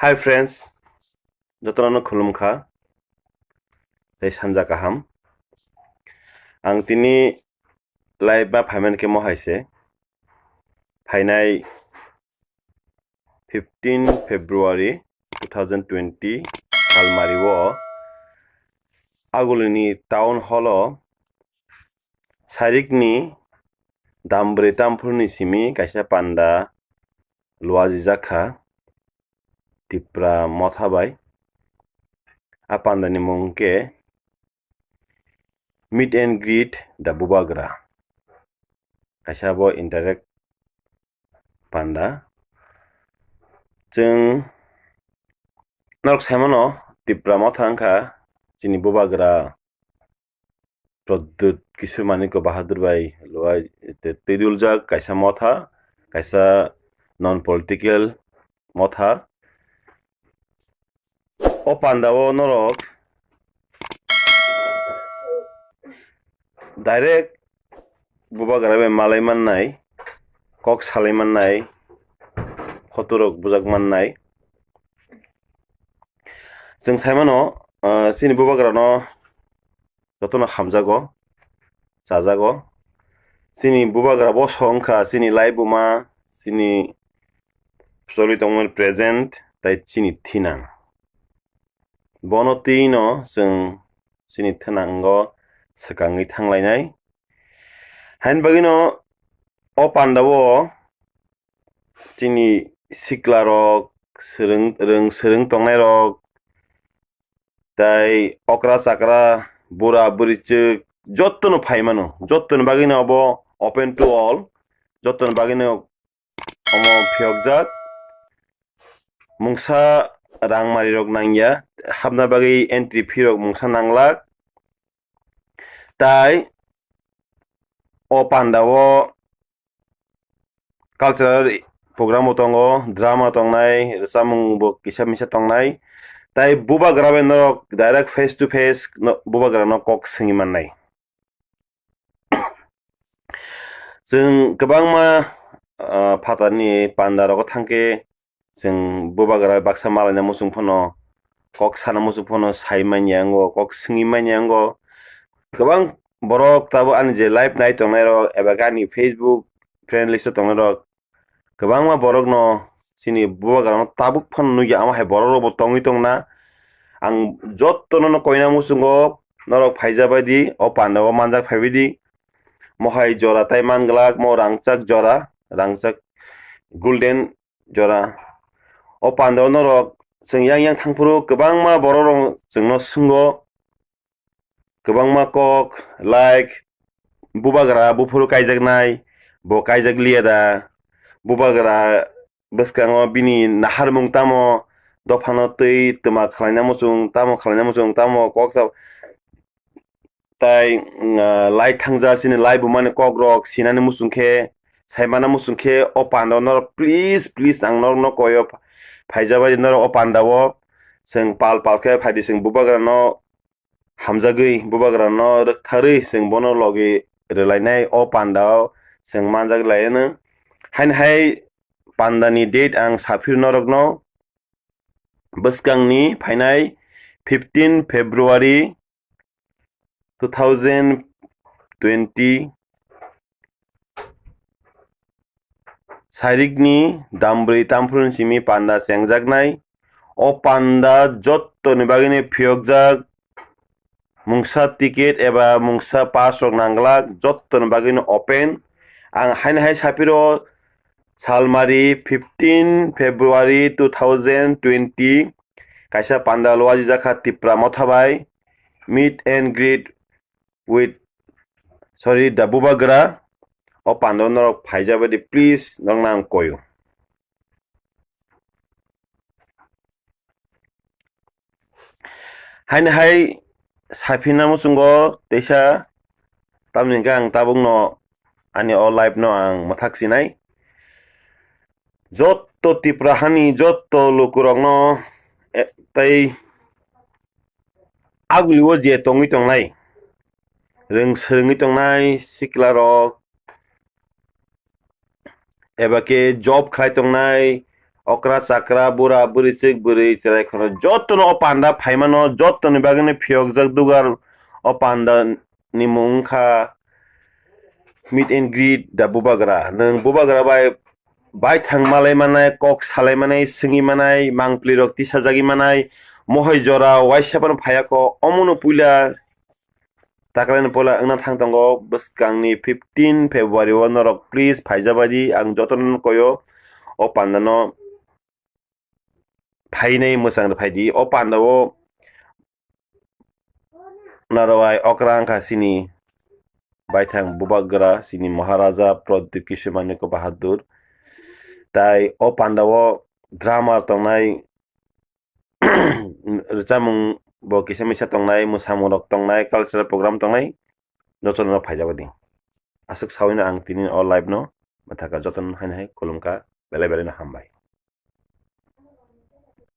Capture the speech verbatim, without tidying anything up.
Hi friends, jotono khulumkha tei sanja kaham. Ang tini live ba phaiman khe mohai se phainai fifteen February two thousand twenty salmari o Agulini town hall o sarikni dam brwi tamphurni simi kaisa panda luajijak kha Tipra Motha bai. A pandani mung khe Meet and Greet the Bubagra. Kaisa bo indirect panda. Chwng norok saimano Tipra Motha wngkha chini Bubagra Pradyut Kishore Manikya Bahadur bai luai twiduljak kaisa motha, kaisa non political motha. O panda o norok direct Bubagra bai malai mannai, kok salai mannai, photo rok bujak mannai. Chwng saimano, ah, chini Bubagra no jotono hamjago, chajago. Chini Bubagra boso wngkha chini laibuma, chini choli tongmani present, tai chini thinang. Bono twi no chwng chini thinango swkangwi thanglainai. Haini bagwino o panda o chini sikla rok, swrwng, rwng swrwng tongnai rok, tai okra chakra, bura bwrwichwk jotono phai mano, jotono bagwino obo open to all, jotono bagwino omo phiyokjak. Mungsa rang mari rok nangya, hapna bagwi entry fee rok mungsa nanglak. Tai o panda o cultural program bo tongo, drama tongnai, rwchapmung bo kisa misa tongnai. Tai Bubagra bai norok direct face to face no, Bubagra no kok swngwi mannai. Chwng kwbangma, ah, phatarni panda rogo thangkhe chwng Bubagra baksa malaina muchung phano, kok sana muchung phano sai manya wngo, kok swngwi manya wngo. Kwbang borok tabuk ani je live nai tongnai rok eba khe ani Facebook friend list o tongnai rok kwbangma borokno chini Bubagrano tabuk phano nukya, amo hai borok rokbo tongwi tongna. Ang jotono no koina muchungo norok phaijabaidi, o pandao manjak phaibaidi. Mohai jora tai manglak, mo rangchak jora, rangchak golden jora. O pandao norok chwng yang yang thangphuru kwbangma borok rok chwngno swnggo. Kwbangma kok, like, Bubagra buphuru kaijaknai, bo kaijak liya da, Bubagra bwskango bini naharmung tamo, dophano twi twma khwlaina muchung, tamo khwlaina muchung, tamo kok sa-, tai, mm, ah, lai thangjak chini lai bumani kok rok sinani muchung khe, saimana muchung khe, o panda norok please, please ang norokno koyo, phaijabai norok o panda o, chwng pal pal khe phaidi chwng Bubagrano hamjagwi Bubagrano rwktharwi chwng bono logi rwlainai o pandao chwng manjak laiano. Haini hai pandani date ang saphir norokno bwskangni phainai fifteen February two thousand twenty. Sarikni dam brwi tamphuruni simi panda chengjaknai. O panda jottoni bagwino phiyokjak. Mungsa ticket eba mungsa pass rok nanglak, jottoni bagwino open. Ang haino hai saphiro salmari fifteen February two thousand twenty kaisa panda luajijak kha Tipra Motha bai, meet and greet with, sorry, the Bubagra. O panda norok phaijabaidi, please, norokno ang koyo. Haino hai saphina muchungo teisa, tamni hwnkhe ang tabukno ani o live no ang mwthak sinai. Jotto Tipra hani jotto lukurokno, eh, tei agulio je tongwi tongnai, rwng swrwngwi tongnai siklarok, eba khe job khlai tongnai, okra chakra, bura buri, chwk bwrwi, chwrai khorok jotono o panda phaimano, jotoni bagwino phiyokjak dugar. O panda ni mung wngkha meet and greet da Bubagra. Nwng Bubagra bai baithang malai manai, kok salai manai, swngwi manai, mangpli rok tisajagwi manai, mohai jora waisa phano phaiya kho, omono puila taklaini puila wngna thang tongo bwskangni fifteen February o. Norok please phaijabadi, ang jotono koyo o pandano phainai mwchang rw phaidi. O pandao narwai okra wngkha chini baithang Bubagra, chini Maharaja Pradip Kishore Manikya Bahadur. Tai o pandao drama tongnai, rwchapmung bo kisa misa tongnai, mwsamung rok tongnai, cultural program tongnai, jotono phaijabadi. Aswk sawino ang tini o live no mathaka jotono haino hai khulumkha, belai belai no hambai.